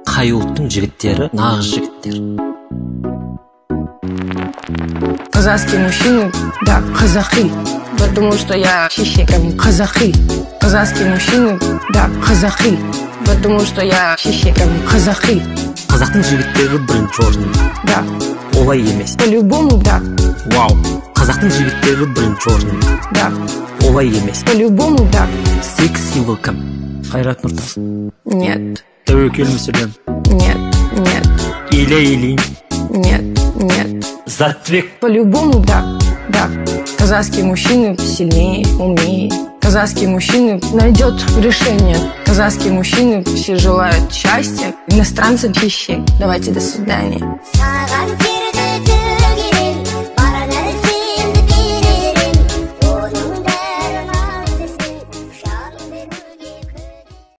Қай ұлттың жігіттері нағыз жігіттер? Казахские мужчины, да, казахи. Потому что я чище, прям казахи. Казахские мужчины, да, казахи. Потому что я чище, прям казахи. Қазақтың жігіттері бірінші орында. Да. Олай емес. По-любому, да. Вау. Қазақтың жігіттері бірінші орында. Да. Олай емес. По-любому, да. Секс символ кім? Қайрат Нұртас. Нет. Тәуекел Мүсілім. Нет, нет. Илья Ильин. Нет, нет. Затбек. По-любому, да, да. Казахские мужчины сильнее, умнее. Казахские мужчины найдет решение. Казахские мужчины все желают счастья. Иностранцы чище. Давайте, до свидания. Саған.